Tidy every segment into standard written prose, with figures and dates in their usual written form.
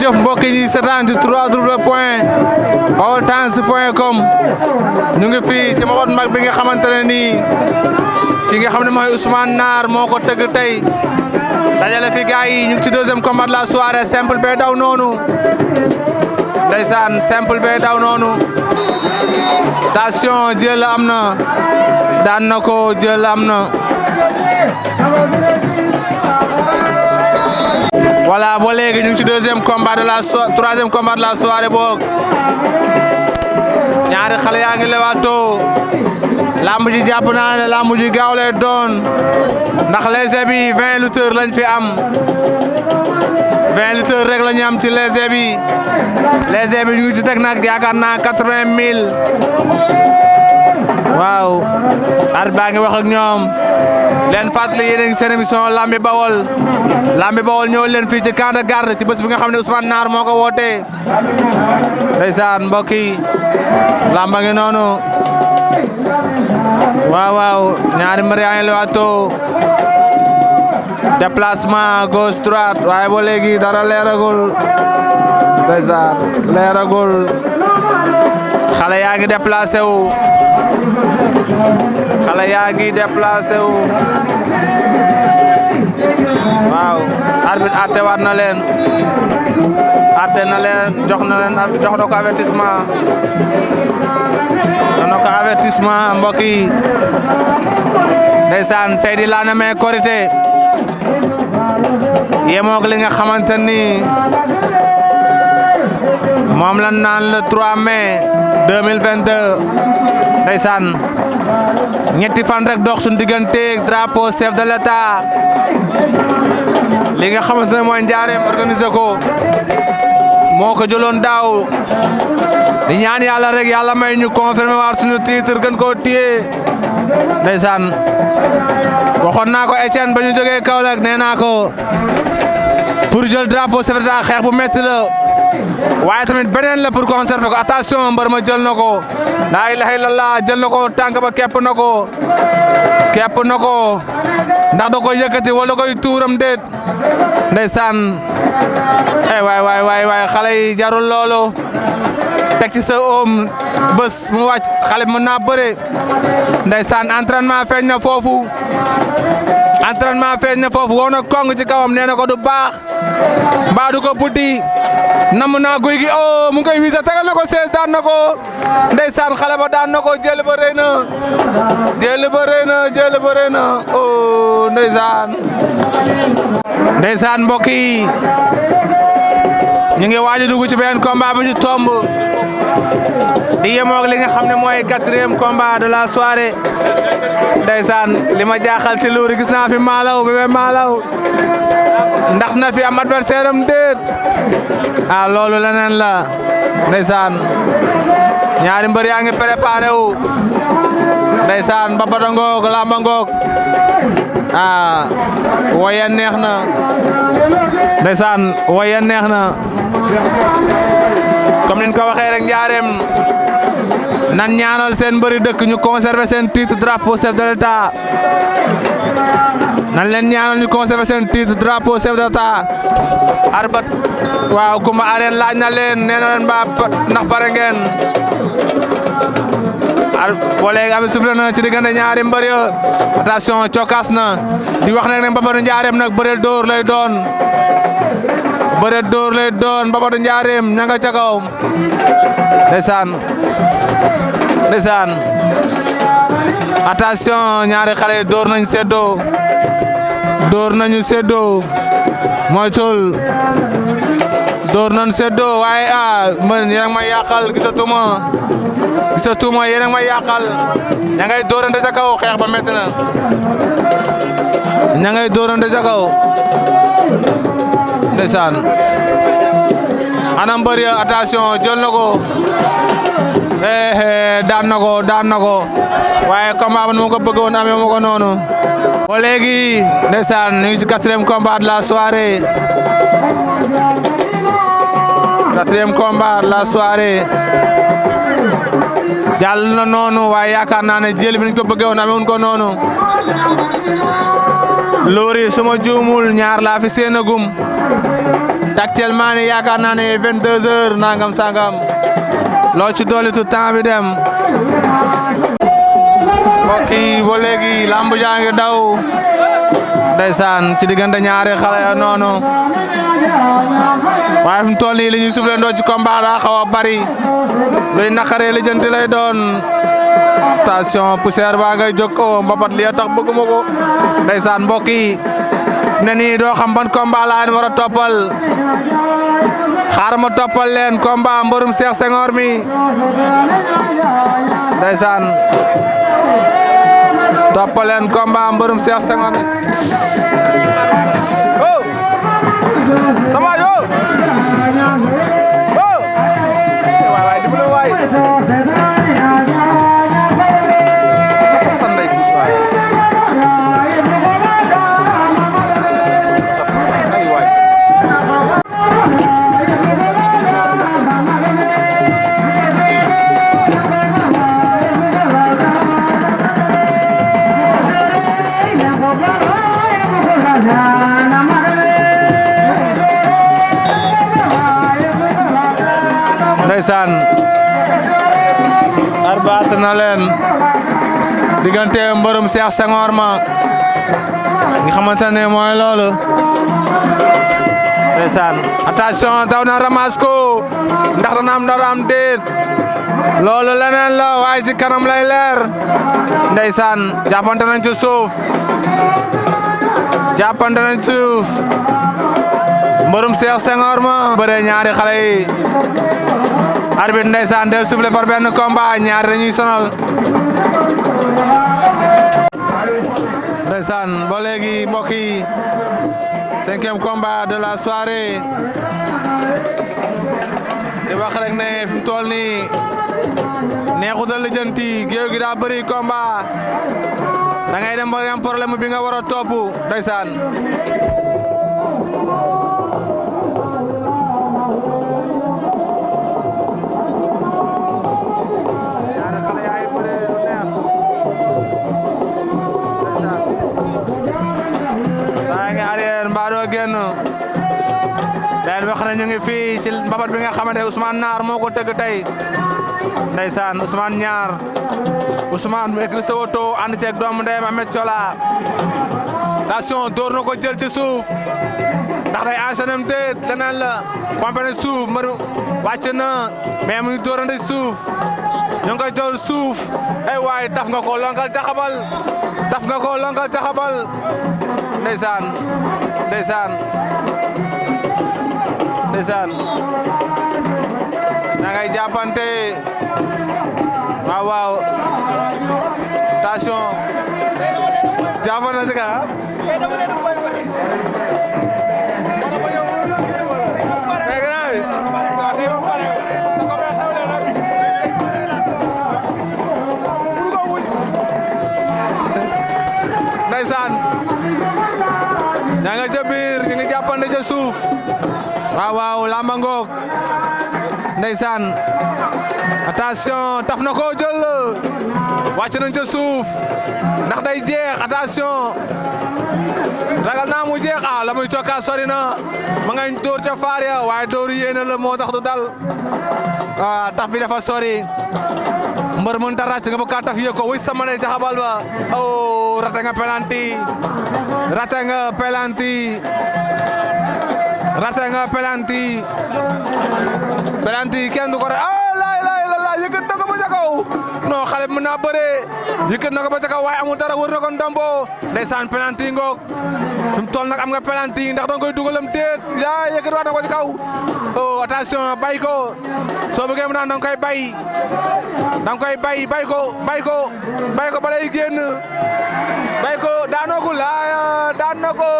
jëf mbokk yi seetaan ci www.baoltimes.com ñu ngi fii ci mbapat mag bi nga xamante ne nii ki nga xam ne mooy Ousmane Nar moo ko tëgg tey dajale fi gars yi ñu ngi ci deuxième combat de la soirée simple bee daw noonu ndeysaan simple bee daw noonu attention jël am na daan na ko jël am na voilà ba léegi ñu ngi ci troisième combat de la soirée boog ñaari xale yaa ngi lewaatoo lamb ji jàpp naa ne lamb ji gaaw lay doon ndax léger bi 20 lutteurs lañ fi am 20 lutteurs rek la ñu am ci léger bi ñu ngi ci teg nag yaakaar naa 80 000 waaw ar baa ngi wax ak ñoom leen fàttali yéen a ngi seen émission Lambi Bawol ñëw leen fii ci camp de garde ci bés bi nga xam ne Ousmane Nar moo ko wootee ndeysaan mbokk yi lamba ngi noonu waaw ñaari mbër yaa ngi lewaatoo déplacement gauche droite waaye ba léegi dara leeragul ndeysaan leeragul xale yaa ngi déplacé wu waaw arbitre atte waat na leen jox na ko avertissement mbokk yi ndeysaan tey di laa namee korité yemoog li nga xamante ni moom la naan le 3 mai 2022 ndeysaan ñetti fan rek dox suñu digganteeg drapeau chef de l'état li nga xamante ne mooy njaareem organisé ko moo ko jëloon daaw di ñaan yàlla rek yàlla may ñu confirmer waat suñu titre gën koo téye ndeysaan waxoon naa ko Etienne ba ñu jógee Kaolack nee naa ko pour jël drapeau chef de l'état xeex bu metti la waaye tamit beneen la pour conserver ko attention mbër ma jël na ko laa ilaha illallah jël na ko tànk ba kepp na ko ndax da koy yëkkati wala da koy tuuram déet ndeysaan waay xale yi jarul loolu teg ci sa oom bés mu wàcc xale bi mën naa bëre ndeysaan entraînement feeñ na foofu entraînement feeñ na foofu woon na kong ci kawam nee na ko du baax mbaa du ko buddi nam naa Gouye Gui mu ngi koy wiisa tegal na ko 16 daan na ko ndeysaan xale ba daan na ko jël ba rëy na jël ba rëy na jël ba rëy na ndeysaan mbokk yi ñu ngi waaj a dugg ci beneen combat bi ci tomb di yemoog li nga xam ne mooy 4e combat de la soirée ndeysaan li ma jaaxal ci luuri gis naa fi Malaw Bébé Malaw ndax na fi am adversaire am déet loolu leneen la ndeysaan ñaari mbër yaa ngi préparé wu ndeysaan babada ngoog lamba ngoog woya neex na ndeysaan woya neex na comme niñ ko waxee rek njaareem nan ñaanal seen mbëri dëkk ñu conserver seen titre drapeau chef de l'État nan leen ñaanal ñu conserver seen titre drapeau chef de l'État arbat waaw kuma arène laaj na leen nee na leen ba ndax pare ngeen léegi am soufflé na ci diggante ñaari mbër ya attention cokaas na di wax nag ne Mbabadu Njaareem nag bëre dóor lay doon bëre dóor lay doon Mbabadu Njaareem ña nga ca kaw ndeysaan ndeysaan attention ñaari xale yi dóor nañ seddoo dóor nañu seddoo moytul dóor nañ seddoo waaye man yéen a may yàqal gisatuma yéen a may yàqal ña ngay dóorante ca kaw xeex ba métti na ña ngay dóorante ca kaw ndeysaan ana mbër ya attention jël na ko daan na ko waaye combat ba nu ma ko bëgg woon amee ma ko noonu ba léegi ndeysaan ñu ngi ci 4e combat de la soirée 4e combat de la soirée jàll na noonu waaye yaakaar naa ne jël bi ñu ko bëggee woon amee wuñ ko noonu loori suma juumul ñaar laa fi seenagum actuellement ni yaakaar naa ne 22h nangam sangam loo ci dolli tu temps bi dem mbokk yi ba léegi lamb jaa ngi daw ndeysaan ci diggante ñaari xale ya noonu waaye fi mu toll nii li ñuy soufflé ndoo ci combat daa xaw a bari luy naqaree lijjanti lay doon attention poussière baa ngay jóg mbapat li tax bëgguma ko ndeysaan mbokk yi ne nii doo xam ban combat laa leen war a toppal xaaral ma toppal leen combat mbërum Cheikh Senghor mi ndeysaan toppal leen combat mbërum Cheikh Senghor mi sama yo waay diblu waay sanday kus waay ay waay ndeysaan arbaat na leen diggante mbërum Cheikh Senghor ma nga xamante ne mooy loolu ndeysaan attention daw na ramas ko ndax dana am dara am déet loolu leneen la waaye ci kanam lay leer ndeysaan jàppante nañ ci suuf mbërum Cheikh Senghor ma bëre ñaari xale yi arbitre ndeysaan del soufflé par benn combat ñaari dañuy sonal ndeysaan ba léegi mbokk yi 5e combat de la soirée di wax rek ne fi mu toll nii neexut a lijjanti géew gi daa bëri combat da ngay dem ba am problème bi nga war a topp ndeysaan génn leen wax na ñu ngi fii ci mbabat bi nga xamante ne Ousmane Naar moo ko tëgg tey ndeysaan Ousmane Ñaar Ousmane mu egg sa woto ànd ceeg doomu ndeyam Ahmed Thiola attention door na ko jël ci suuf ndax day enchaîner déet danaan la pompé na suuf mbër wàcc na mais mu ngi doorante suuf ñu ngi koy door suuf ay waay taf nga ko lonkal caxabal taf nga ko lonkal caxabal ndeysaan ndeysaan ndeysaan na ngay jàppante waaw waaw attention jàppante na ci ka ndeysaan ña nga ca biir ñu ngi jàppante ca suuf waaw waaw lamba ngoog ndeysaan attention taf na ko jël wàcc nañ ca suuf ndax day jeex attention ragal naa mu jeex la muy cokkaas sori na ma ngay dóor ca faar ya waaye dóor yéena la moo tax du dal taf bi dafa sori mbër mën ta ràcc nga bëgg kaa taf yee ko wuy sama ne jaxabal ba rate nga pelanti rate nga pelanti rate nga pelanti pelanti kenn du ko rek la yëkkat na ko ba ca kaw non xale bi mën naa bëree yëkkat na ko ba ca kaw waaye amul dara wër na ko ndombo ndeysaan pelanti ngoog fi mu toll nag am nga pelanti ndax danga koy dugalam déet yaa yëkkat waat na ko ci kaw attention bay ko soo bëggee mu naan danga koy bay danga koy bay ko balay génn bay ko daanoo daan na ko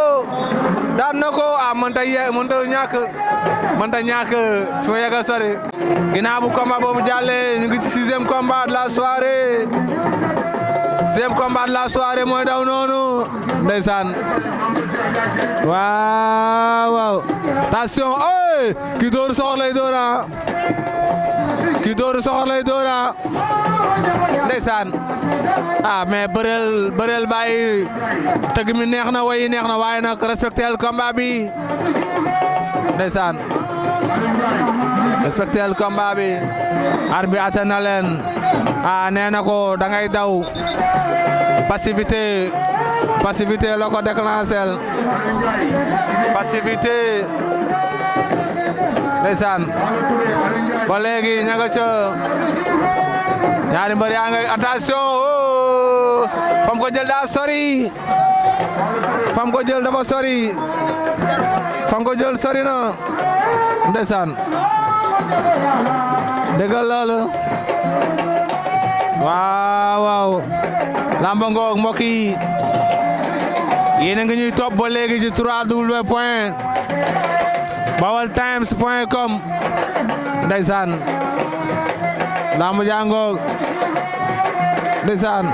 mënta ñàkk fi ma yegg a sori ginnaaw bu combat boobu jàllee ñu ngi ci 6e combat de la soirée 6e combat de la soirée mooy daw noonu ndeysaan waaw attention ki dooru soxor lay doora ki dooru soxor lay doora ndeysaan mais bëreel bàyyi tëgg mi neex na wayi neex na waaye nag respectel combat bi ndeysaan respectel combat bi arbi ate na leen nee na ko da ngay daw passivité la ko déclencher passivité ndeysaan ba léegi ña nga ca ñaari mbër yaa ngay attention fam ko jël daa sori fam ko jël dafa sori fam ko jël sori na ndeysaan déggal loolu waaw lamba ngoog mbokk yi yéen a ngi ñuy topp ba léegi ci 3w.baoltimes.com ndeysaan lamb jàngoog ndeysaan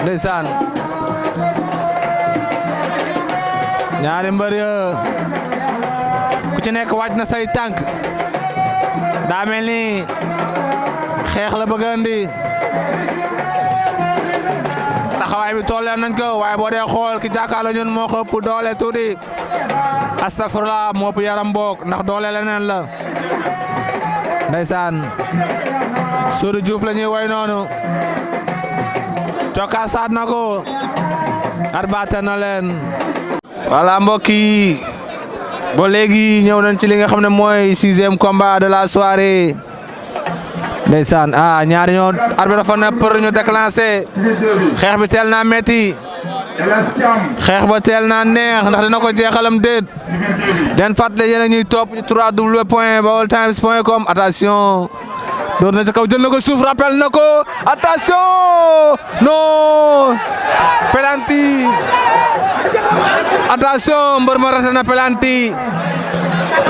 ndeysaan ñaari mbër ku ci nekk wàcc na say tànk daa mel ni xeex la bëgg a andi taxawaay bi tollee nañ ko waaye boo dee xool ki jàkkaarloo ñun moo ko ëpp doole tuuti astafurla moo ëpp yaram boog ndax doole leneen la ndeysaan Sodou Diouf la ñuy woy noonu cokka saat na ko arbaate na leen voilà mbokk yi ba léegi ñëw nañ ci li nga xam ne mooy 6e combat de la soirée ndeysaan ñaari ñoo arbitre dafa na pour ñu déclenché xeex bi teel naa metti xeex ba teel naa neex ndax dina ko jeexalam déet den fàttali yéen a ñuy topp ci 3w.baoltimes.com attention door na ci kaw jël na ko suuf rappel na ko attention non pelanti attention mbër ma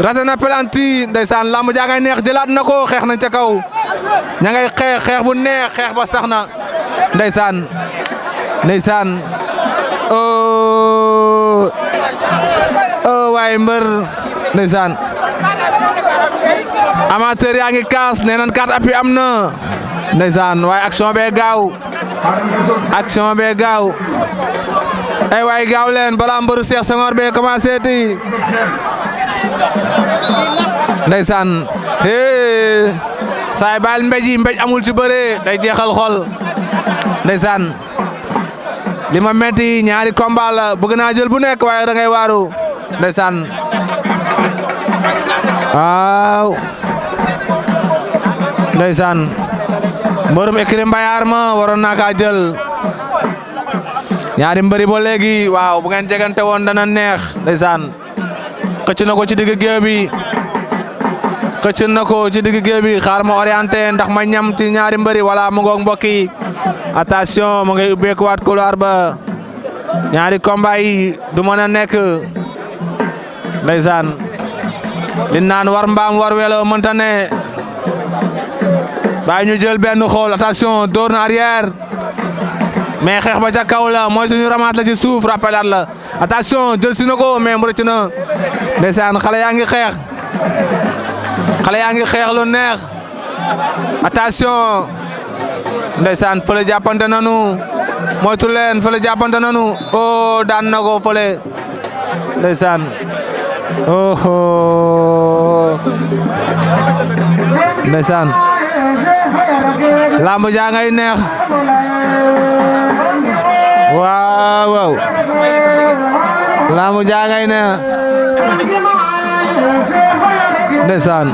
rate na pelanti ndeysaan lamb jaa ngay neex jëlaat na ko xeex nañ ca kaw ña ngay xeex bu neex xeex ba sax na ndeysaan waaye mbër ndeysaan amateur yaa ngi kaas nee nan 4 appuis am na ndeysaan waaye action bee gaaw ay waay gaaw leen balaa mbëru Cheikh Senghor bee commencé ti ndeysaan saay baal mbéj amul ci bëre day jeexal xol ndeysaan li ma metti ñaari combat la bëgg naa jël bu nekk waaye da ngay waaru ndeysaan waaw ndeysaan mbërum écurie Mbayar ma waroon naa kaa jël ñaari mbëri ba léegi waaw bu ngeen jegante woon dana neex ndeysaan xëcc na ko ci digg géew bi xëcc na ko ci digg géew bi xaar ma orienté ndax ma ñam ci ñaari mbëri wala mu ngoog mbokk yi attention mu ngay ubbeeku waat couloir ba ñaari combat yi du mën a nekk ndeysaan li naan war mbaam war welo mënta ne bàyyi ñu jël benn xool attention door na arrière mais xeex ba ca kaw la mooy suñu ramasse la ci suuf rappelaat la attention jël si na ko mais mu rëcc na ndeysaan xale yaa ngi xeex lu neex attention ndeysaan fële jàppante nanu moytu leen fële jàppante nanu oh daan na ko fële ndeysaan oh ndeysaan lamb jaa ngay neex waaw waaw lamb jaa ngay neex ndeysaan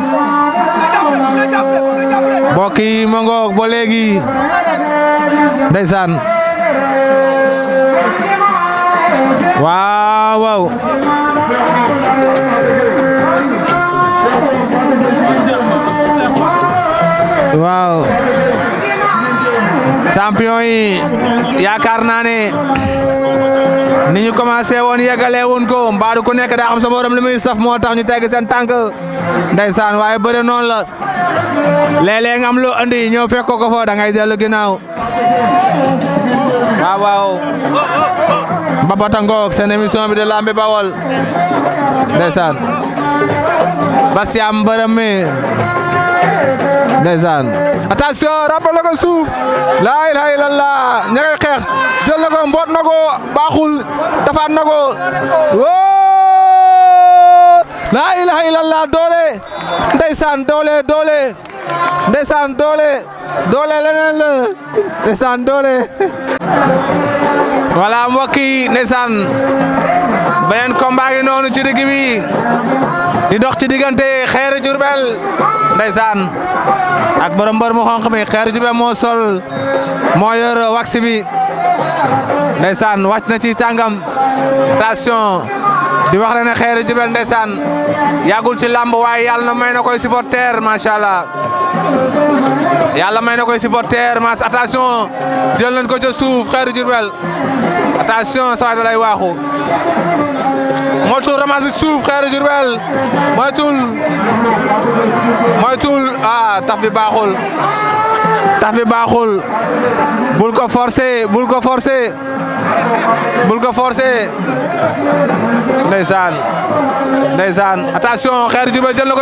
mbokk yi ma ngoog ba léegi ndeysaan waaw waaw waaw champion yi yaakaar naa ne ni ñu commencé woon yeggale woon ko mbaadu ku nekk daa xam sa morom li muy saf moo tax ñu tegg seen tànk ndeysaan waaye bëre noonu la léeg-léeg nga am loo andi ñëw fekk ko fa da ngay dellu ginnaaw waaw waaw Mbapata ngoog seen émission bi de Lambi Bawol ndeysaan Bastiam mbërëm mi ndeysaan attention rappel ko suuf laa ilaaha illallah ña ngay xeex jël na ko mboot na ko baaxul tafaat na ko woo laa ilaaha illallah doole ndeysaan doole ndeysaan doole leneen la ndeysaan doole voilà mbokk yi ndeysaan beneen combat gi noonu ci digg bi di dox ci diggante Xeeru Jurbel ndeysaan ak borom mbër mu xonq mi Xeeru Jurbel moo yor wax bi ndeysaan wàcc na ci tàngam attention di wax ne Xeeru Jurbel ndeysaan yàggul ci làmb waaye yàlla na may na koy supporter macha allah yàlla may na koy supporter mas attention jël nañ ko ca suuf Xeeru Jurbel attention saa da lay waaxu moytul ramas bi suuf Xeeru Jurbel moytul ah tax bi baaxul bul ko forcer ndeysaan attention Xeeru Jurbel jël na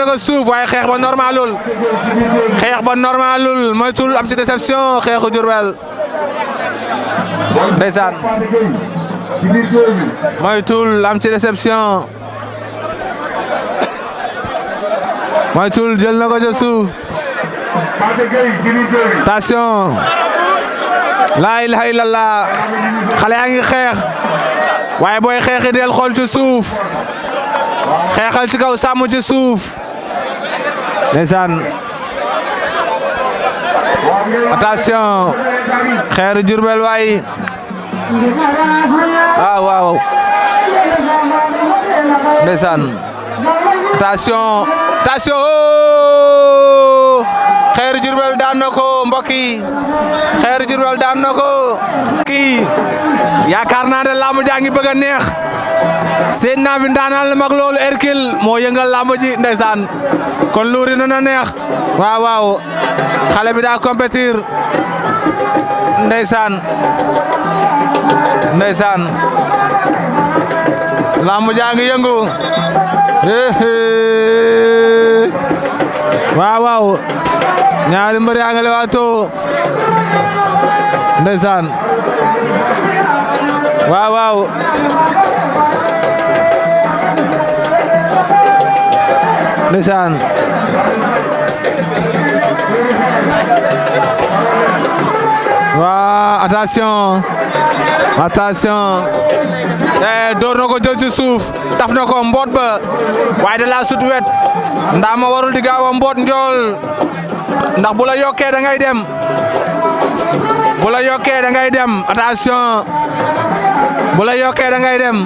ko suuf waaye xeex ba normalul moytul am ci déception Xeeru Jurbel ndeysaan moytul am ci déception moytul jël na ko ca suuf attention laa ilaha illallah xale yaa ngi xeex waaye booy xeexi del xool ci suuf xeexal ci kaw sàmm ci suuf ndeysaan attention Xeeru Jurbel waay waaw ndeysaan attention Xeeru Jurbel daan na ko mbokk yi Xeeru Jurbel daan na ko kii yaakaar naa ne lamb jaa ngi bëgg a neex seen naa fi ndaanaan la mag loolu Hercule moo yëngal lamb ji ndeysaan kon luuri na neex waaw xale bi daa compétir ndeysaan lamb jaa ngi yëngu waaw ñaari mbër yaa ngi lewaatoo ndeysaan waaw ndeysaan attention door na ko jël ci suuf taf na ko mboot ba waaye da la sut wet Ndama warul di gaaw a mboot njool ndax bu la yokkee da ngay dem attention bu la yokkee da ngay dem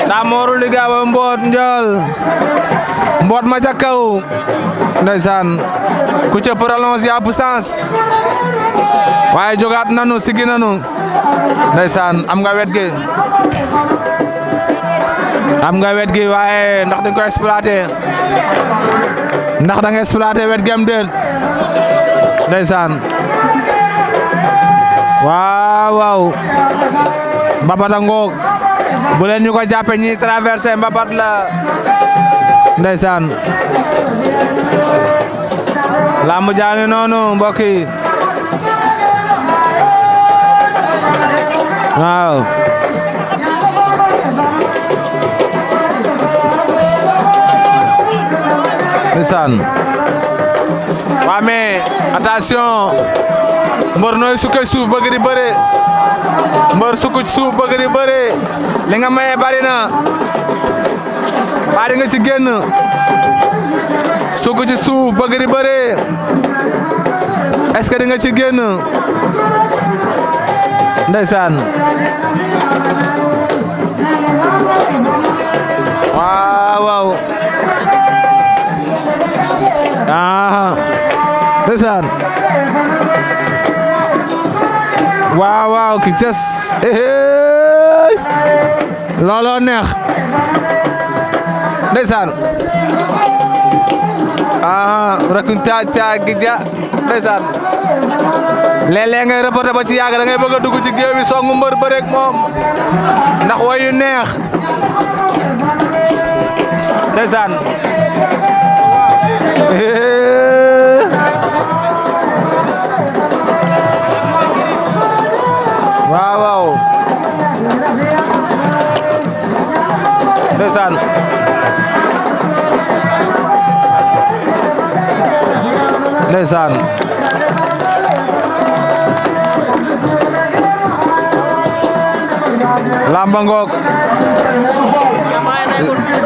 Ndama warul di gaaw a mboot njool mboot ma ca kaw ndeysaan ku ca prolonge ya puissance waaye jogaat nanu sigi nanu ndeysaan am nga wet gi waaye ndax dañ ko exploité ndax da nga exploité wet gem déet ndeysaan waaw mbapat a ngoog bu leen ñu ko jàppe ñi traversé mbapat la ndeysaan lamb jaangi noonu mbokk yi waaw ndeysaan waaw mais attention mbër nooy sukkee suuf bëgg di bëre mbër sukk suuf bëgg di bëre li nga maye bari na bari nga ci génn sukk ci suuf bëgg di bëre est-ce que di nga ci génn ndeysaan waaw ndeysaan waaw ki ces looloo neex ndeysaan rakun ca gija ndeysaan léeg-léeg ngay reporté ba ci yàgg da ngay bëgg a dugg ci géew bi songu mbër bëreek moom ndax way yu neex ndeysaan waaw ndeysaan ndeysaan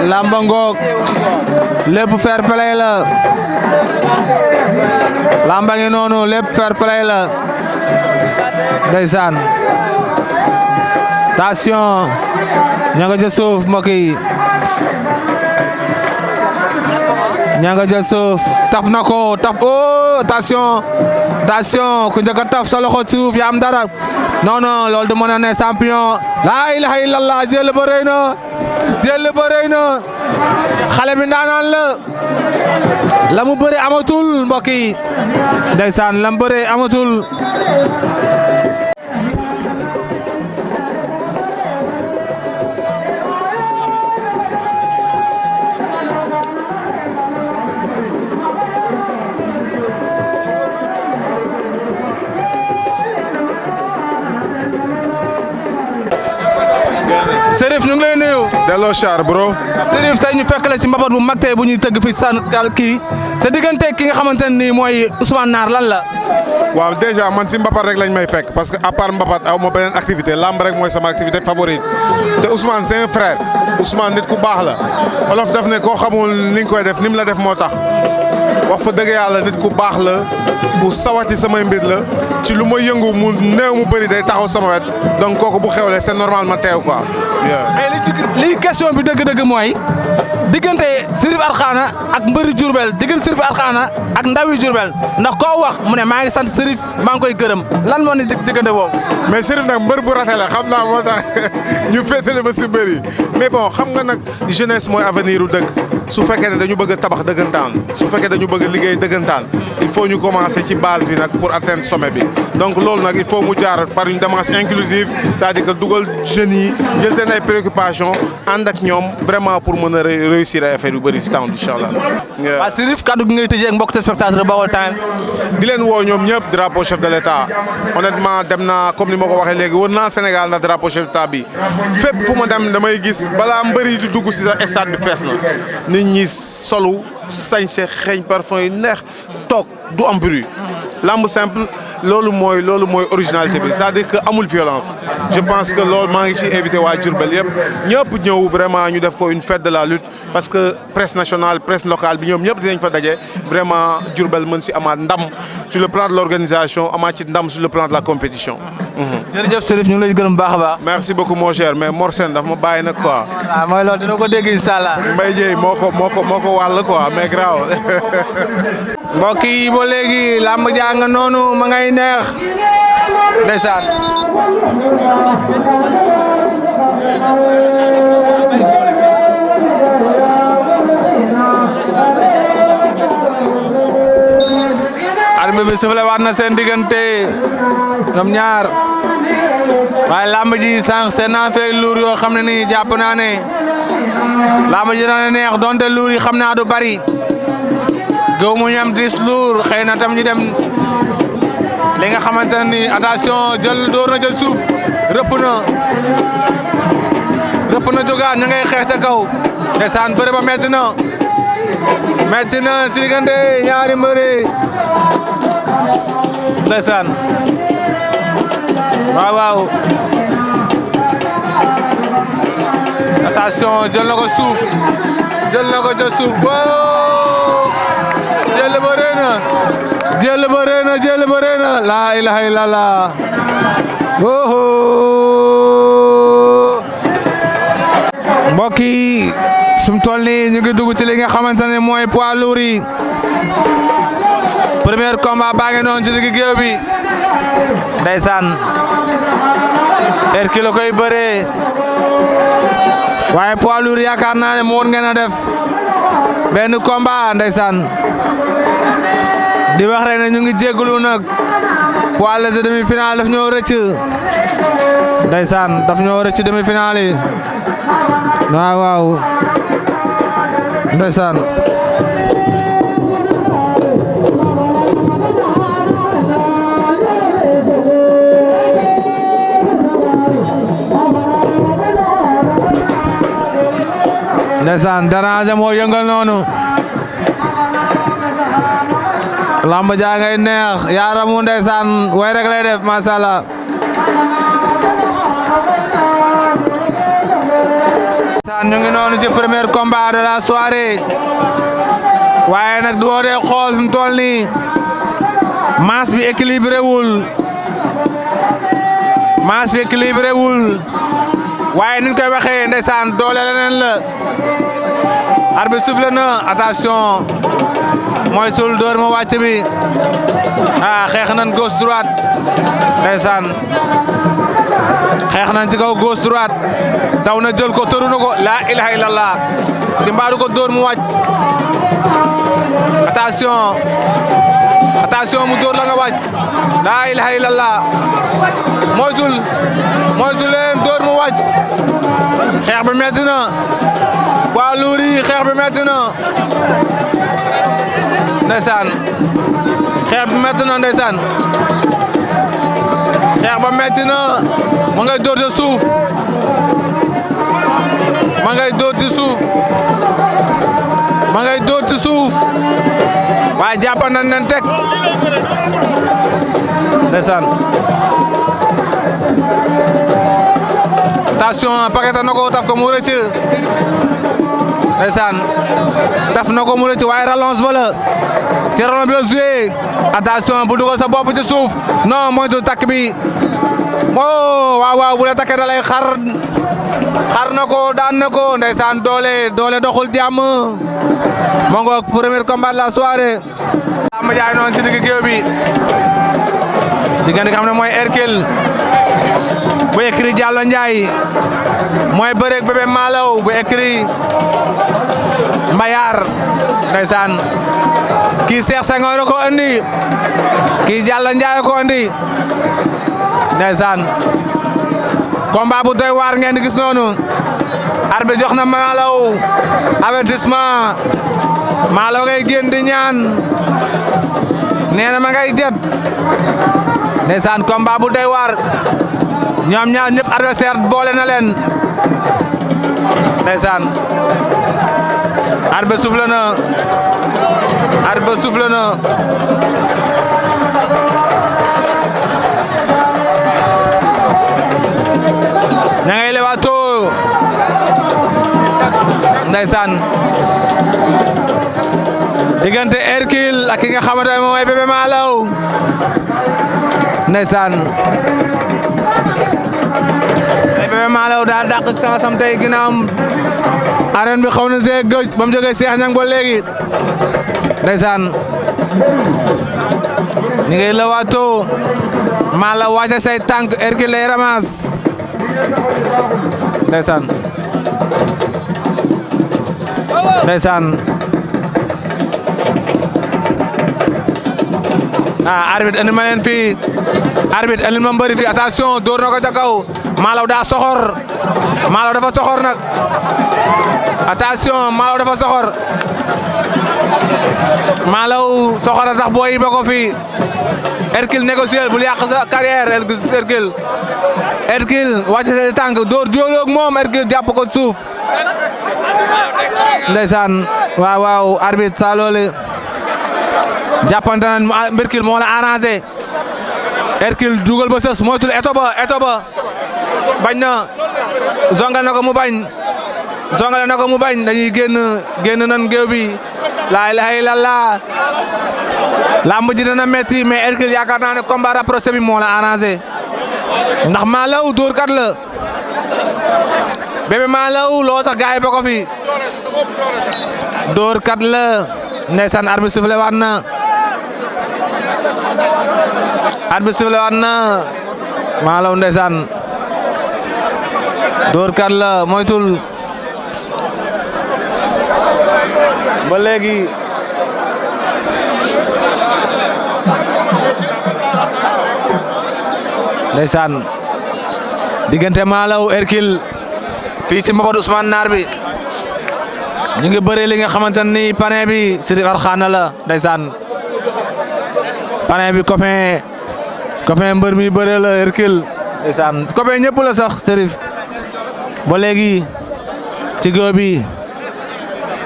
lamba ngoog lépp fair play la lamba ngi noonu lépp fair play la ndeysaan attention ña nga ca suuf mbokk yi ña nga ca suuf taf na ko attention ku njëkk a taf sa loxo suuf yaa am dara non loolu du mën a ne champion la ilaha illallah jël ba rëy na xale bi ndaanaan la mu bëre amatul mbokk yi ndeysaan la mu bëre amatul Serif ñu ngi lay nuyu. delloo char bro. Serif tey ñu fekk la ci mbapat bu mag tey bu ñuy tëgg fi Sénégal kii sa diggante ki nga xamante ne nii mooy Ousmane Nar lan la. waaw déjà man si mbapat rek lañ may fekk parce que à part mbapat aw ma beneen activité lamb rek mooy sama activité favorite te Ousmane c'est un frère Ousmane nit ku baax la olof daf ne koo xamul li nga koy def ni mu la def moo tax wax fa dëgg yàlla nit ku baax la ku sawati samay mbir la ci lu ma yëngu mu néew mu bëri day taxaw sama wet donc kooku bu xewlee c'est normal ma teew quoi. mais li question bi dëgg-dëgg mooy diggante Serif Arkana ak mbëri Diourbel diggante Serif Arkana ak ndawi Diourbel ndax koo wax mu ne maa ngi sant Serif maa ngi koy gërëm lan moo ni diggante boobu. mais Serif nag mbër bu rate la xam naa moo tax ñu féetale ma si mbër yi mais bon xam nga nag jeunesse mooy avenir u dëkk su fekkee ne dañu bëgg a tabax dëggantaan su fekkee dañu bëgg a liggéey dëggantaan il faut ñu commencer ci base bi nag pour atteindre sommet bi donc loolu nag il faut mu jaar par une démarche inclusive c'est-à-dire que dugal jeunes yi jël seen ay préoccupations ànd ak ñoom vraiment pour mën a réussir ay affaire yu bëri si temps incha allah. waaw Serif kaddu gi ngay tëjee ak mbokk téléspectateur Baol Times. di leen woo ñoom ñëpp drapeau chef de l'État honnêtement dem naa comme ni ma ko waxee léegi wër naa Sénégal na drapeau chef de l'État bi fépp fu ma dem damay gis balaa mbëri di dugg si stade bi fees na nit ñi solu sañse xeeñ parfum yi neex toog du am bruit. lamb simple loolu mooy originalité bi c'est-à-dire que amul violence je pense que loolu maa ngi ci invité waa Diourbel yëpp ñëpp ñëw vraiment ñu def ko une fête de la lutte parce que presse nationale presse locale bi ñoom ñëpp dinañ fa daje vraiment Diourbel mën si amaat ndam sur le plan de l'organisation amaat ci ndam sur le plan de la compétition. jërëjëf Serif ñu ngi lay gërëm baax a baax. merci beaucoup mon cher mais Mor Sène daf ma bàyyi nag quoi. waaw mooy loolu dina ko dégg incha allah. Mbaye Dieye moo ko wàll quoi mais grave. mbokk yi ba léegi làmb jaa nga noonu ma ngay neex ndeysaan. arbitre bi sifflé waat na seen diggante ñoom ñaar waaye làmb ji sànq seen naa fee luur yoo xam ne nii jàpp naa ne làmb ji dana neex donte luur yi xam naa du bari gëw mu ñam 10 luur xëy na tam ñu dem li nga xamante ne nii attention jël door na jël suuf rëpp na jógaat ña ngay xeex ca kaw ndeysaan bëre ba metti na si diggante ñaari mbëri ndeysaan waaw attention jël na ko suuf ca suuf wow jël ba rëy na la ilaha illallah mbokk yi sum toll nii ñu ngi dugg ci li nga xamante ne mooy poids lourd yi premier combat baa ngi noonu ci digg géew bi ndeysaan Hercule koy bëree waaye poids lourd yaakaar naa ne mu woon ngeen a def benn combat ndeysaan di wax rek ne ñu ngi jégalu nag poids léger demi-finale daf ñoo rëcc ndeysaan daf ñoo rëcc demi-finale yi waaw ndeysaan ndeysaan Déranger moo yëngal noonu lamb jaa ngay neex yaaramu ndeysaan way rek lay def masha Allah ndeysaan ñu ngi noonu ci premier combat de la soirée waaye nag du dee xool fi mu toll nii masse bi équilibré wul waaye ni ñu koy waxee ndeysaan doole leneen la arbitre soufflé na attention mooy sul door ma wàcc bi xeex nañ gauche droite ndeysaan xeex nañ ci kaw gauche droite daw na jël ko tëru na ko la ilaha illallah di mbaadu ko door mu wàcc attention mu door la nga wàcc la ilaha illallah moytul leen door mu wàcc xeex bi metti na waa luuri xeex bi metti na ndeysaan xeex bi metti na ndeysaan xeex ba metti na ma ngay door ci suuf waaye jàpp nañ leen teg ndeysaan attention paquet na ko taf ko mu rëcc ndeysaan taf na ko mu rëcc waaye rallonge ba la ci rallonge bi la joué attention bu dugal sa bopp ci suuf non moytu takk bi waaw bu la takkee da lay xar na ko daan na ko ndeysaan doole doxul jàmm moo ngoog premier combat de la soirée lamb jaay noonu ci digg géew bi diggante nga xam ne mooy Hercule bu écrit Diallo Ndiaye mooy bëreeg Bébé Malaw bu écrit Mbayar ndeysaan kii Cheikh Senghor ko andi kii Diallo Ndiaye ko andi ndeysaan combat bu doy waar ngeen di gis noonu arbitre jox na Malaw avertissement Malaw ngay génn di ñaan nee na ma ngay jet ndeysaan combat bu doy waar ñoom ñaar ñëpp adversaire boole na leen ndeysaan arbitre soufflé na arbitre soufflé na ña ngay lewaatoo ndeysaan diggante Hercule ak ki nga xamante ne moom mooy Bébé Malaw ndeysaan Bébé Malaw daa dàq sansam tey ginnaawam arène bi xaw na see gëj ba mu jógee Cheikh Niang ba léegi ndeysaan ni ngay lewaatoo Malaw wàcce say tànk Hercule lay ramas ndeysaan ndeysaan arbitre andi ma leen fii arbitre andi ma mbëri fii attention door na ko ca kaw Malaw daa soxor Malaw dafa soxor nag attention Malaw dafa soxor Malaw soxor a tax booy ba ko fii Hercule négocier bul yàq sa carrière Hercule wàcc sa tànk door jóoloog moom Hercule jàpp ko suuf ndeysaan waaw waaw arbitre sa loole jàppante nañ Hercule moo la arrangé Hercule dugal ba sës moytul eto ba bañ na zongal na ko mu bañ zongale na ko mu bañ dañuy génn nan géew bi laa ilaha illallah lamb ji dana metti mais Hercule yaakaar naa ne combat rapproché bi moo la arrangé ndax Malaw dóor kat la Bébé Malaw loo tax gaay ba ko fi dóor kat la ndeysaan arbitre sifflé waat na arbitre sifflé waat na Malaw ndeysaan dóor kat la moytul ba léegi ndeysaan diggante Malaw Hercule fii ci mbapat Ousmane Naar bi ñu ngi bëre li nga xamante ni panin bi Sirif Arxaana la ndeysaan panin bi copain mbër mi bëre la Hercule ndeysaan copain ñëpp la sax Sirif ba léegi ci góob bi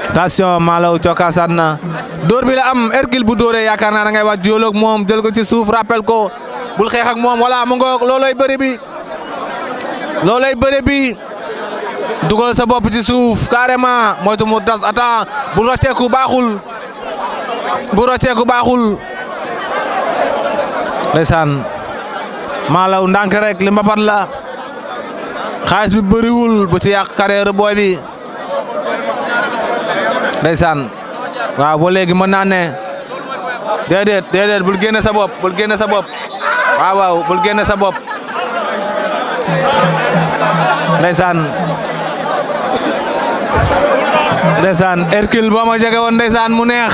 attention Malaw cokkaasaat na dóor bi la am Hercule bu dóoree yaakaar naa da ngay wàcc jóoloog moom jël ko ci suuf rappel ko bul xeex ak moom wala mu ngoog loolay bëre bi dugal sa bopp ci suuf carrément moytu mu das ata bu rocceeku baaxul ndeysaan Malaw ndànk rek li mbapat la xaalis bi bëriwul bu ci yàq carrière booy bi ndeysaan waaw ba léegi mën naa ne déedéet bul génne sa bopp waaw bul génne sa bopp ndeysaan Hercule boo ma jege woon ndeysaan mu neex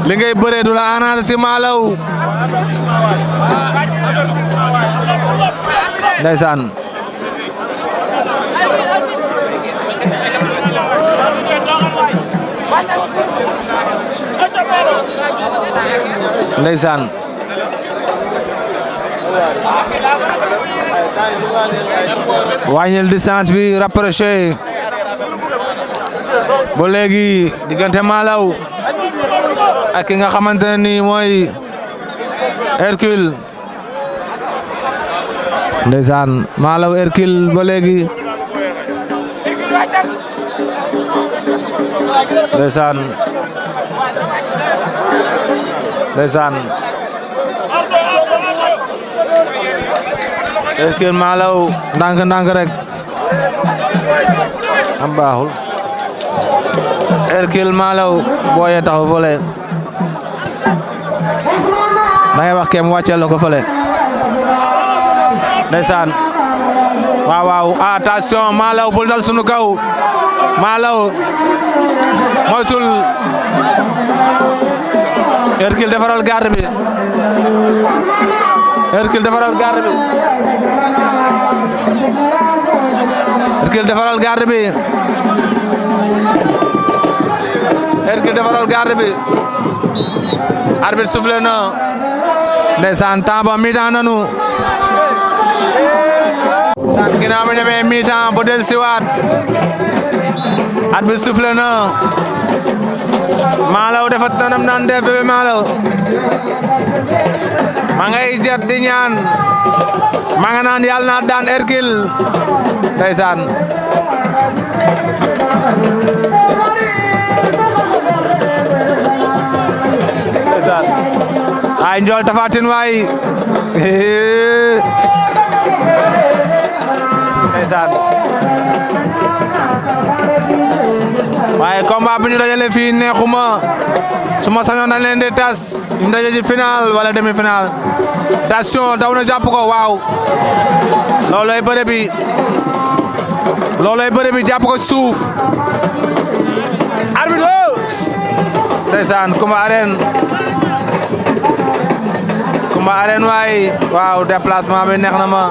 li ngay bëree du la arrangé ci Malaw ndeysaan ndeysaan wàññil distance bi rapproché ba léegi diggante Malaw ak ki nga xamante ne nii mooy Hercule ndeysaan Malaw Hercule ba léegi ndeysaan Hercule Malaw ndànk rek am baaxul Hercule Malaw booye taxaw fële da ngay wax kem wàcceel la ko fële ndeysaan waaw attention Malaw bul dal sunu kaw Malaw moytul Hercule defaral garde bi Hercule defaral garde bi Hercule defaral garde bi Hercule defaral garde bi arbitre soufflé na ndeysaan temps ba mi-temps nanu sant ginnaaw bi demee mi-temps ba del siwaat arbitre soufflé na Malaw defat na nam naan def Bébé Malaw ma ngay jet di ñaan ma nga naan yàlla na daan Hercule ndeysaan ay njool Tapha Tine waay ndeysaan waaye combat bi ñu dajale fii neexuma suma sañoon dañ leen di tas ñu daje ci final wala demi final attention daw na jàpp ko waaw looloy bëre bi jàpp ko suuf arbitre ndeysaan Coumba Arène waay waaw déplacement bi neex na ma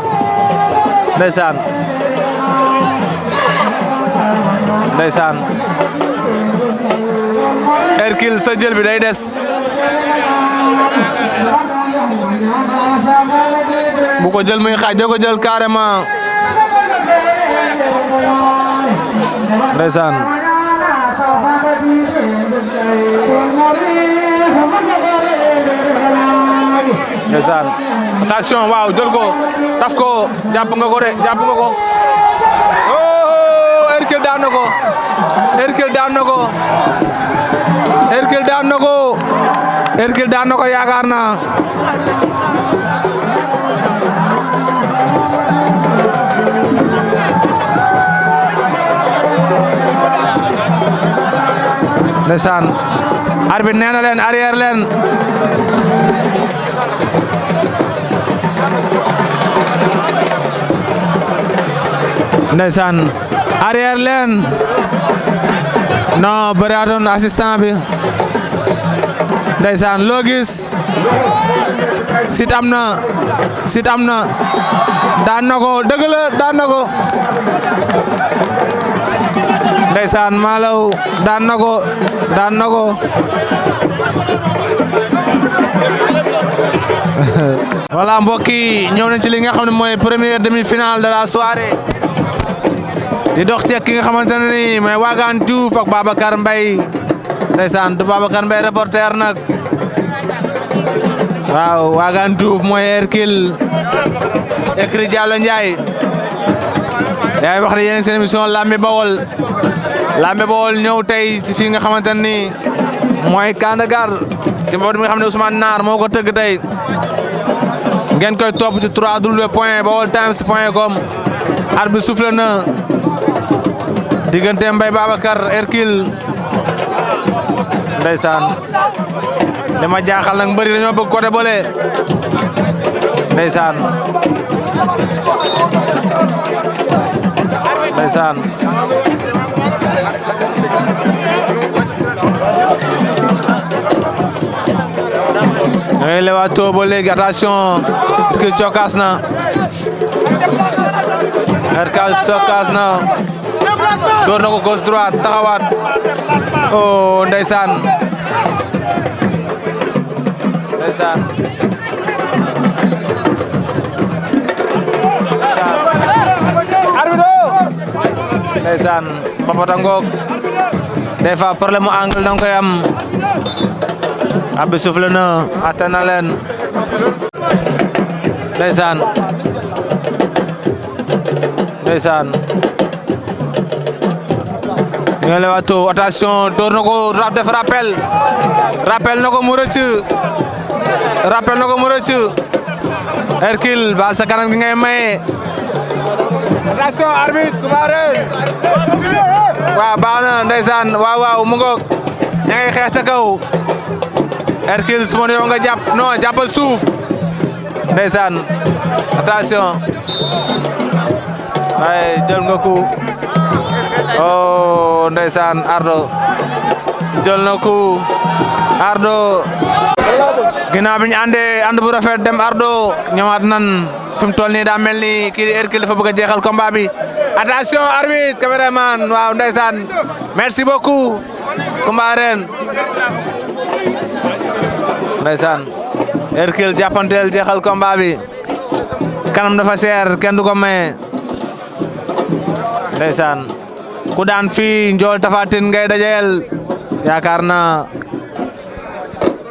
ndeysaan Hercule sa jël bi day des bu ko jël muy xaaj da ko jël carrément ndeysaan ndeysaan attention waaw jël ko taf ko jàpp nga ko oh Hercule daan na ko Hercule daan na ko yaakaar naa ndeysaan arbitre nee na leen arrière leen ndeysaan arrière leen non bëri doon assistant bi ndeysaan loo gis sit am na daan na ko dëgg la daan na ko ndeysaan Malaw daan na ko voilà mbokk yi ñëw nañ ci li nga xam ne mooy première demi-finale de la soirée di dox ci ki nga xamante ne nii mooy Wagan Diouf ak Babacar Mbaye ndeysaan du Babacar Mbaye reporter nag waaw Wagan Diouf mooy Hercule écrit Diallo Ndiaye yaay wax ne yéen seen émission Lambi Bawol ñëw tey ci fi nga xamante ne nii mooy Kandagar ci mboot mi nga xam ne Ousmane Naar moo ko tëgg tey ngeen koy topp ci 3w.baoltimes.com arbitre bi soufflé na diggante Mbaye Babacar Hercule ndeysaan dama jaaxal nag mbëri dañoo bëgg côté boole ndeysaan ñooy lewaatoo ba léegi attention Hercule cokkaas na door na ko gauche droite taxawaat oh ndeysaan arbitre ndeysaan Papata ngoog des fois problème mu angle danga koy am arbitre soufflé na atte na leen ndeysaan ñoo le wato attention door na ko def rappel na ko mu rëcc Hercule baal sa kanam gi ngay maye attention arbitre Coumba Arène waaw baax na ndeysaan waaw mu ngoog ña ngay xeex ca kaw Hercule su ma yow nga jàpp non jàppal suuf ndeysaan attention waaye jël nga ko oh ndeysaan Ardo jël na ko Ardo ginnaaw bi ñu ànd bu rafet dem Ardo ñëwaat nan fi mu toll nii daa mel ni kii di Hercule dafa bëgg a jeexal combat bi attention arbitre caméraman waaw ndeysaan merci beaucoup Coumba Arène ndeysaan Hercule jàppanteel jeexal combat bi kanam dafa seer kenn du ko maye ndeysaan ku daan fii Ndiol Tapha Tine ngay dajeel yaakaar na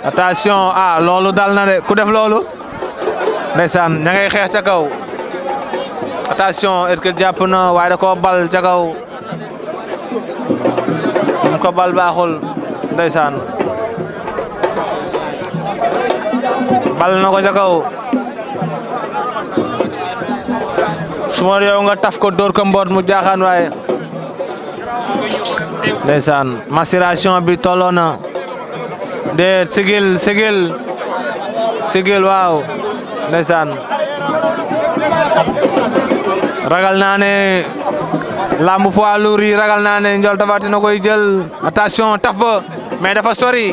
attention loolu dal na de ku def loolu ndeysaan ña ngay xeex ca kaw attention Hercule jàpp na waaye da koo bal ca kaw mu ko bal baaxul ndeysaan bal na ko ca kaw suma yow nga taf ko dóor ko mboot mu jaaxaan waaye ndeysaan macération bi tolloo na de sigil waaw ndeysaan ragal naa ne lamb poids lourd yi ragal naa ne Ndiol Tapha Tine na koy jël attention taf ba mais dafa sori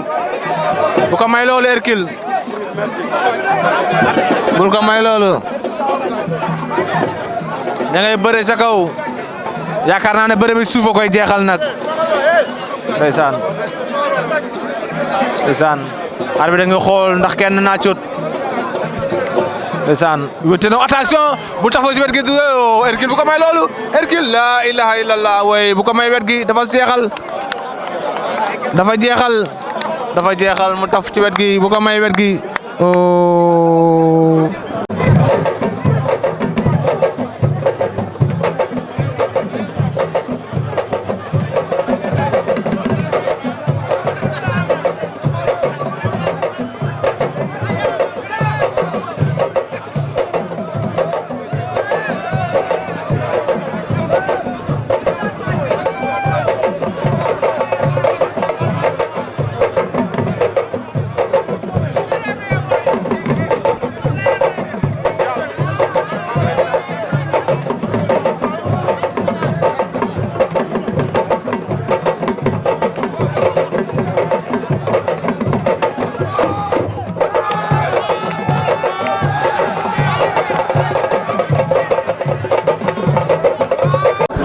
bu ko may loolu Hercule bul ko may loolu ña ngay bëre ca kaw yaakaar naa ne bëre bi suuf a koy jeexal nag ndeysaan arbitre nga xool ndax kenn naa cut ndeysaan wéte na attention bu tafoo si wet gi Hercule bu ko may loolu Hercule la ilaha illallah way bu ko may wet gi dafa jeexal mu taf ci wet gi bu ko may wet gi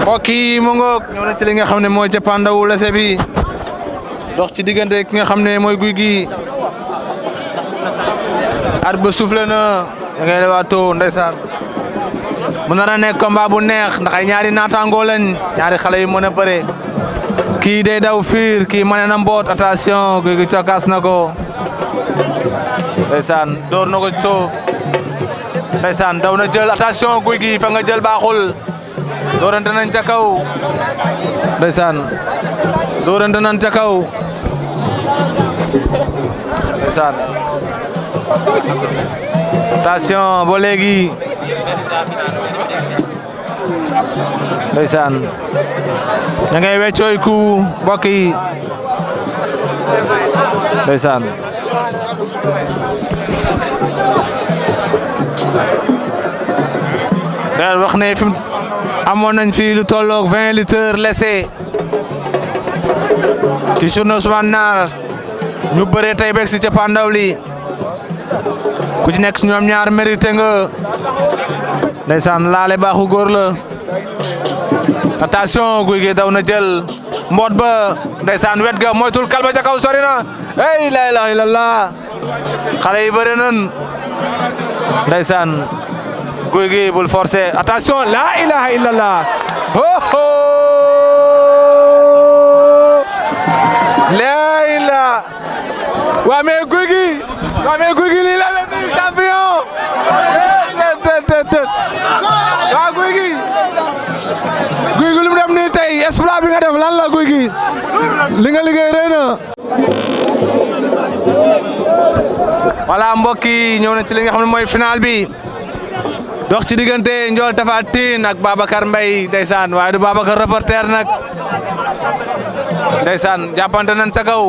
mbokk yi mu ngoog ñëw na ci li nga xam ne mooy cappaandawu lese bi dox ci diggante ki nga xam ne mooy Gouye Gui arbitre ba soufflé na da ngay lewaatoo ndeysaan mu nar a nekk combat bu neex ndax ay ñaari naataangoo lañ ñaari xale yi mën a bëre kii day daw fiir kii mane na mboot attention Gouye Gui cokkaas na ko ndeysaan door na ko coo ndeysaan daw na jël attention Gouye Gui fa nga jël baaxul doorante nañ ca kaw ndeysaan doorante nañ ca kaw ndeysaan attention ba léegi ndeysaan ña ngay weccooy ku mbokk yi ndeysaan daal wax ne fi amoon nañ fi lu tolloog 20 litres laissé ci journée Ousmane Nar ñu bëree tey beeg si cappaandaw li ku ci nekk ñoom ñaar mérité nga ndeysaan laale baaxu góor la attention Gouye Gui daw na jël mboot ba ndeysaan wet ga moytul kalba ca kaw sori na ey la ilaha illallah xale yi bëre nan ndeysaan Gouye Gui bul forcer attention la ilaha illallah ho la ilaha waa mais Gouye Gui lii la leen di champion waa Gouye Gui lu mu dem nii tey exploit bi nga def lan la Gouye Gui li nga liggéey rëy na voilà mbokk yi ñëw na ci li nga xam ne mooy final bi dox ci diggante Ndiol Tapha Tine ak Babacar Mbaye ndeysaan waaye du Babacar reporter nag ndeysaan jàppante nañ sa kaw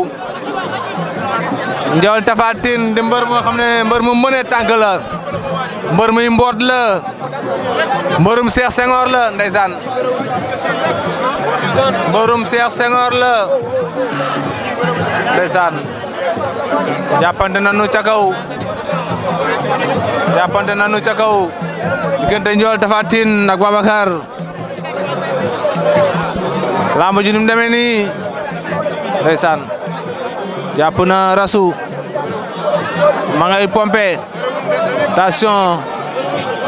Ndiol Tapha Tine di mbër moo xam ne mbër mu mënee tànk la mbër muy mboot la mbërum Cheikh Senghor la ndeysaan mbërum Cheikh Senghor la ndeysaan jàppante nañu ca kaw diggante Ndiol Tapha Tine ak Babacar lamb ji nu mu demee nii ndeysaan jàpp na rasu ma ngay pompe attention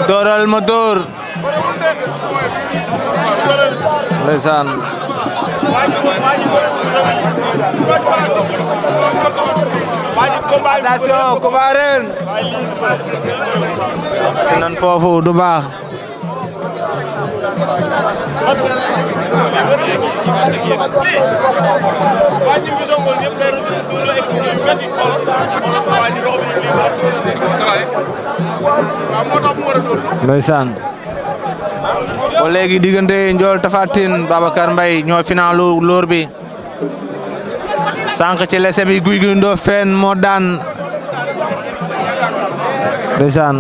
dooral ma door ndeysaan attention combat ren nan foofu du baax ndeysaan ba léegi diggante Ndiol Tapha Tine Babacar Mbaye ñoo finalu lóor bi sànq ci lese bi Gouye Gui Ndofène moo daan ndeysaan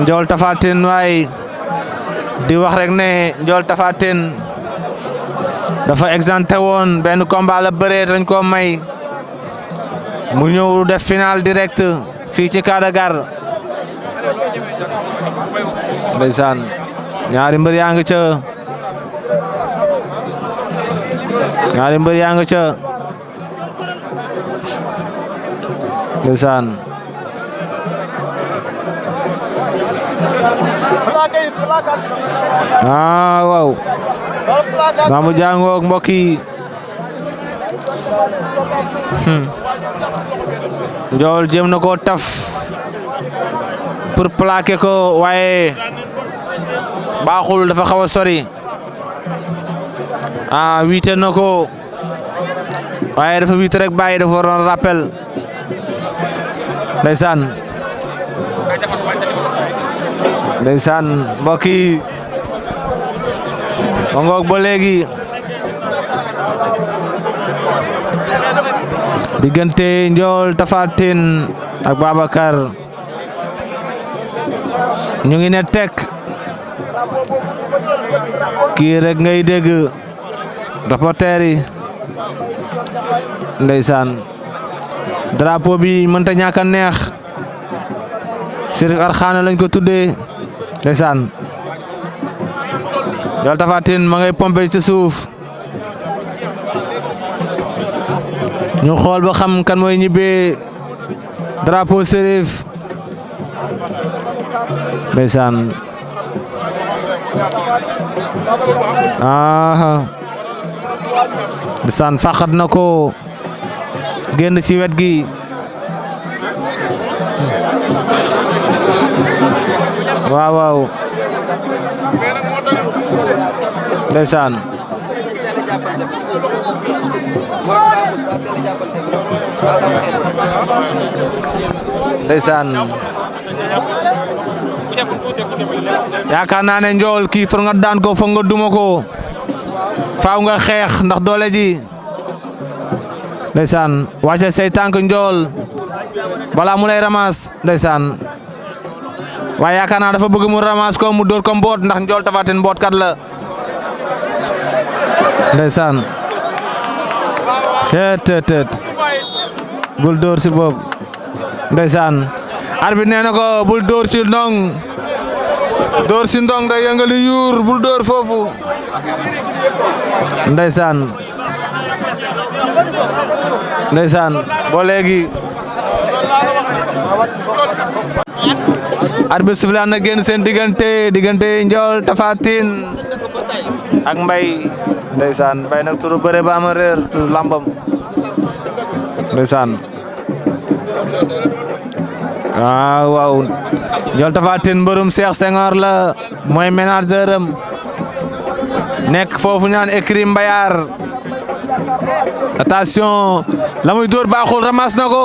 Ndiol Tapha Tine waay di wax rek ne Ndiol Tapha Tine dafa exempté woon benn combat la bëree dañ ko may mu ñëw def final direct fii ci Kadagar ndeysaan ñaari mbër yaa ngi ca ndeysaan waaw maamu jàngoog mbokk yi Ndiol jéem na ko taf pour plaquer ko waaye baaxul dafa xaw a sori wiite na ko waaye dafa wiite rek bàyyi dafa waroon rappel ndeysaan mbokk yi ma ngoog ba léegi diggante Ndiol Tapha Tine ak Babacar ñu ngi ne tek kii rek ngay dégg reporter yi ndeysaan drapeau bi mënta ñàkk a neex Sirif Arxaana lañ ko tuddee ndeysaan Ndiol Tapha Tine ma ngay pompe ci suuf ñu xool ba xam kan mooy ñibbee drapeau Sirif ndeysaan ndeysaan fàqat na ko génn ci wet gi waaw ndeysaan yaakaar naa ne Ndiol kii for nga daan ko foog nga duma ko faaw nga xeex ndax doole ji ndeysaan wàcce say tànk Ndiol balaa mu lay ramas ndeysaan waaye yaakaar naa dafa bëgg mu ramas ko mu dóor ko mboot ndax Ndiol Tapha Tine mboot kat la ndeysaan tet bul dóor si bopp ndeysaan arbitre nee na ko bul dóor ci ndong dóor si ndong day yëngali yuur bul dóor foofu ndeysaan boo léegi arbitre sifflé na génn seen diggante Ndiol Tapha Tine ak Mbaye ndeysaan Mbaye nag turu bëre ba ama réer turu lambam ndeysaan waaw Ndiol Tapha Tine mbërum Cheikh Senghor la mooy manager am nekk foofu ñaan écrit Mbayar attention la muy dóor baaxul ramas na ko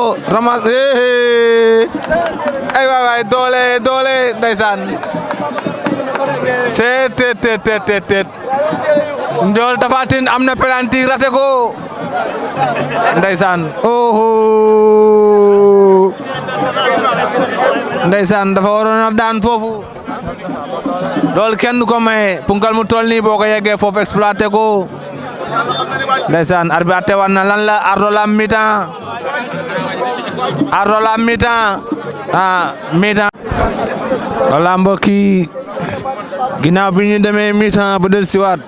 ay waay doole ndeysaan tet Ndiol Tapha Tine am na pelanti rate ko ndeysaan ndeysaan dafa waroon a daan foofu loolu kenn du ko maye punkal mu toll nii boo ko yeggee foofu exploité ko ndeysaan arbitre atte war na lan la ardo la mi-temps mi-temps wala mbokk yi ginnaaw bi ñu demee mi-temps ba del siwaat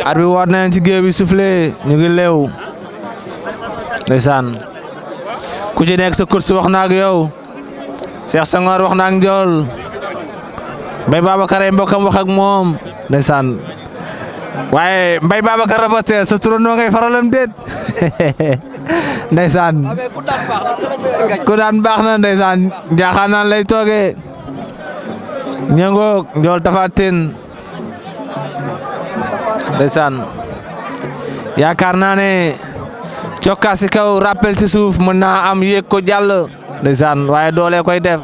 arbitre war nañ ci géew bi soufflé ñu ngi leew ndeysaan ku ci nekk sa course wax na ak yow Cheikh Senghor wax na ak Ndiol Mbaye Babacar ay mbokkam wax ak moom ndeysaan waaye Mbaye Babacar reporter sa turandoo ngay faralam déet ndeysaan ku daan baax na ndeysaan njaaxaan naan lay toogee ñangook njool Tapha Tine ndeysaan yaakaar naa ne cokkaas si kaw rappel ci suuf mën naa am yéeg ko jàll ndeysaan waaye doole koy def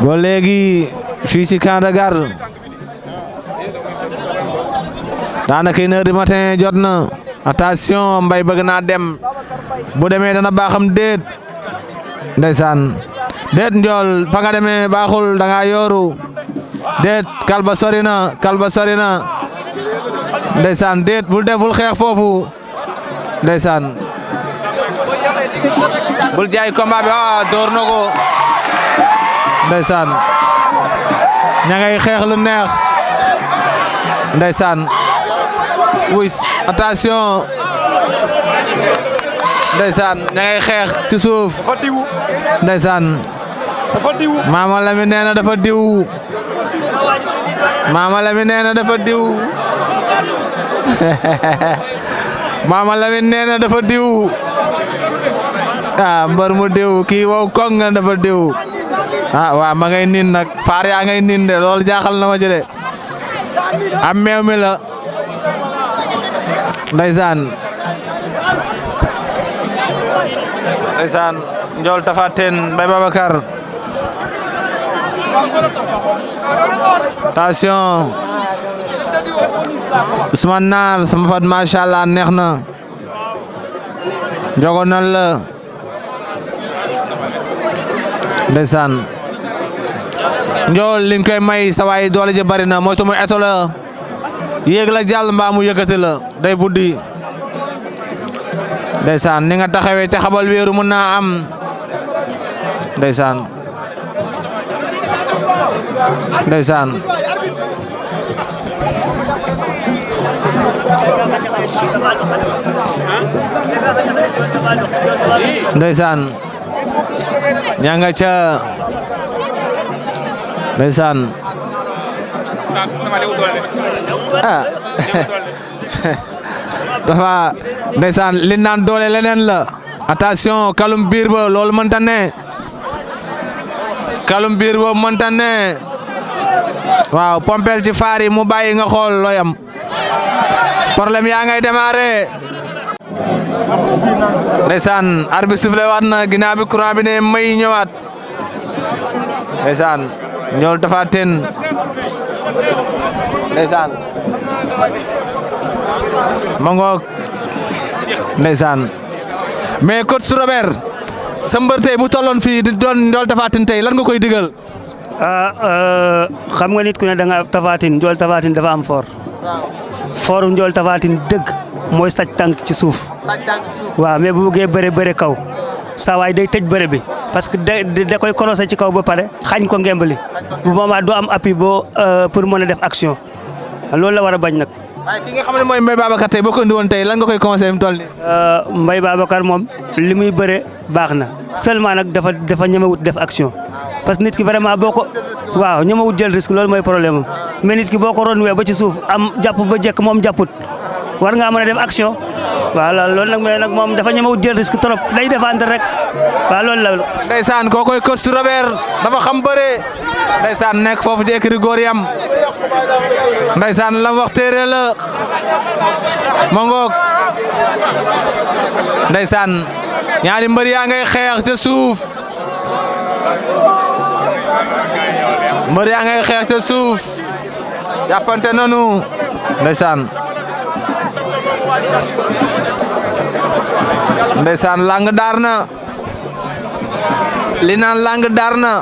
ba léegi fii ci Camp de Garde daanaka 1h du matin jot na attention Mbaye bëgg naa dem bu demee dana baaxam déet ndeysaan déet njool fa nga demee baaxul da nga yooru déet kalba sori na ndeysaan déet bul def bul xeex foofu ndeysaan bul jaay combat bi door na ko ndeysaan ña ngay xeex lu neex ndeysaan wis attention ndeysaan ña ngay xeex ci suuf ndeysaan Mama Lamine nee na dafa diw Mama Lamine nee na dafa diw Mama Lamine nee na dafa diw mbër mu diw kii wow koŋ nga dafa diw waaw ma ngay nin nag faar yaa ngay nin de loolu jaaxal na ma ci de am meew mi la ndeysaan njool Tapha Tine Mbaye Babacar attention Ousmane Naar sama fat macha Allah neex na jogonal la ndeysaan njool li nga koy may sa waay doole ji bari na moytu mu eto la yéeg la jàll mbaa mu yëkkati la day buddi ndeysaan ni nga taxawee te xabal wéeru mën naa am ndeysaan ña nga ca ndeysaan dafa ndeysaan li naan doole leneen la attention kalum biir ba loolu mënta ne kalum biir ba mënta ne waaw pompel ci faar yi mu bàyyi nga xool looyam problème yaa ngay démarrer ndeysaan arbitre sifflé waat na ginnaaw bi courant bi ne may ñëwaat ndeysaan njool Tapha Tine ndeysaan ma ngoog ndeysaan mais coach Robert sa mbër tey bu tolloon fii di doon njool Tapha Tine tey lan nga koy digal xam nga nit ku ne da nga Tapha Tine njool Tapha Tine dafa am fort njool Tapha Tine dëgg mooy saj tànk ci suuf waaw mais bu bëggee bëre kaw saa waay day tëj bëre bi parce que da koy croisé ci kaw ba pare xañ ko ngembali bu boobaa doo am appui boo pour mën a def action loolu la war a bañ nag. waaye ki nga xam ne mooy Mbaye Babacar tey boo ko indi woon tey lan nga koy conseillé mu toll nii. Mbaye Babacar moom li muy bëre baax na seulement nag dafa ñemewut def action parce que nit ki vraiment boo ko waaw ñemewut jël risque loolu mooy problème am mais nit ki boo ko ronwee ba ci suuf am jàpp ba jekk moom jàpput war ngaa mën a def action voilà loolu nag mais nag moom dafa ñemewut jël risque trop day défendre rek waaw loolu la. ndeysaan koo koy coach Robert dafa xam bëre ndeysaan nekk foofu ci écurie góor yam ndeysaan lam wax téere la mongoog ndeysaan ñaari mbër yaa ngay xeex ca suuf mbër yaa ngay xeex ca suuf jàppante nanu ndeysaan lang daar na li naan lang daar na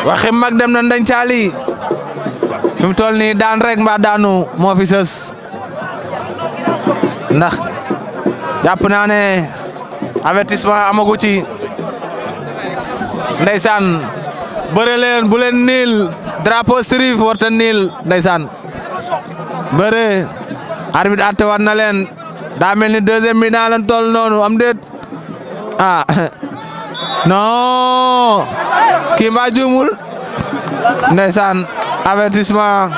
waxi mag dem na ndañ caali fi mu toll nii daan rek mbaa daanu moo fi sës ndax jàpp naa ne avertissement amagu ci ndeysaan bëre leen bu leen niil drapeau Serif warta niil ndeysaan bëre arbitre atte war na leen daa mel ni deuxième mi-temps lan toll noonu am déet non kii mbaa juumul ndeysaan avertissement